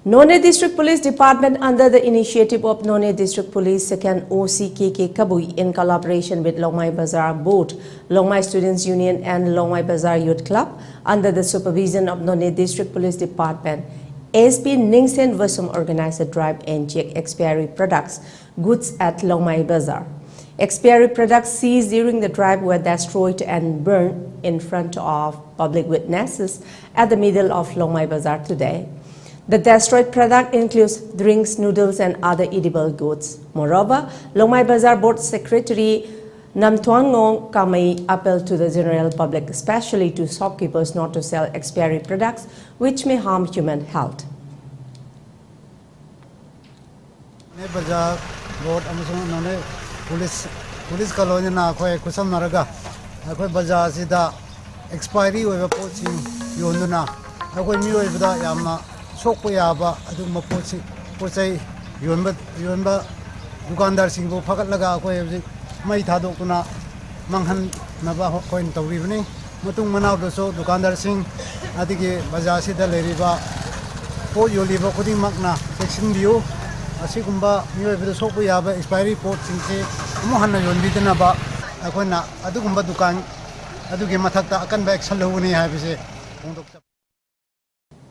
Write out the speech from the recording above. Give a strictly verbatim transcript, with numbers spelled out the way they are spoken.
Noney District Police Department, under the initiative of Noney District Police Second O C K K Kabui, in collaboration with Longmai Bazar Board, Longmai Students Union and Longmai Bazar Youth Club, under the supervision of Noney District Police Department, S P Ningsen Vasom, organized a drive and check expiry products goods at Longmai Bazar. Expiry products seized during the drive were destroyed and burned in front of public witnesses at the middle of Longmai Bazar today. The destroyed product includes drinks, noodles, and other edible goods. Moreover, Longmai Bazar Board Secretary Namthuangong Kamei appealed to the general public, especially to shopkeepers, not to sell expiry products which may harm human health. ꯅꯣꯅꯦ ꯕꯖꯥꯔ ꯕꯣꯔꯗ ꯑꯃꯁꯨꯡ ꯅꯣꯅꯦ police ꯄꯨꯂꯤꯁꯀ ꯂꯣꯏꯅꯅ ꯑꯩꯈꯣꯏ ꯈꯨꯠꯁꯝꯅꯔꯒ ꯑꯩꯈꯣꯏ ꯕꯖꯥꯔ ꯑꯁꯤꯗ expiry ꯑꯣꯏꯕ ꯄꯣꯠꯁꯤꯡ ꯌꯣꯟꯗꯨꯅ ꯑꯩꯈꯣꯏ ꯃꯤꯑꯣꯏꯕꯗ ꯌꯥꯝꯅ ꯁꯣꯛꯄ ꯌꯥꯕ ꯑꯗꯨꯒꯨꯝꯕ ꯄꯣꯠꯁꯤꯡ ꯄꯣꯠ ꯆꯩ ꯌꯣꯟꯕ ꯌꯣꯟꯕ ꯗꯨꯀꯥꯟꯗꯥꯔꯁꯤꯡꯕꯨ ꯐꯒꯠꯂꯒ ꯑꯩꯈꯣꯏ ꯍꯧꯖꯤꯛ ꯃꯩ ꯊꯥꯗꯣꯛꯇꯨꯅ ꯃꯥꯡꯍꯟꯅꯕ ꯑꯩꯈꯣꯏꯅ ꯇꯧꯔꯤꯕꯅꯤ꯫ ꯃꯇꯨꯡ ꯃꯅꯥꯎꯗꯁꯨ ꯗꯨꯀꯥꯟꯗꯥꯔꯁꯤꯡ ꯑꯗꯒꯤ ꯕꯖꯥꯔꯁꯤꯗ ꯂꯩꯔꯤꯕ ꯄꯣꯠ ꯌꯣꯜꯂꯤꯕ ꯈꯨꯗꯤꯡꯃꯛꯅ ꯆꯦꯛꯁꯤꯟꯕꯤꯌꯨ꯫ ꯑꯁꯤꯒꯨꯝꯕ ꯃꯤꯑꯣꯏꯕꯗ ꯁꯣꯛꯄ ꯌꯥꯕ ꯑꯦꯛꯁꯄꯥꯏꯔꯤ ꯄꯣꯠꯁꯤꯡꯁꯤ ꯑꯃꯨꯛ ꯍꯟꯅ ꯌꯣꯟꯕꯤꯗꯅꯕ ꯑꯩꯈꯣꯏꯅ ꯑꯗꯨꯒꯨꯝꯕ ꯗꯨꯀꯥꯟ ꯑꯗꯨꯒꯤ ꯃꯊꯛꯇ ꯑꯀꯟꯕ ꯑꯦꯛꯁꯟ ꯂꯧꯒꯅꯤ ꯍꯥꯏꯕꯁꯦ ꯐꯣꯡꯗꯣꯛꯆ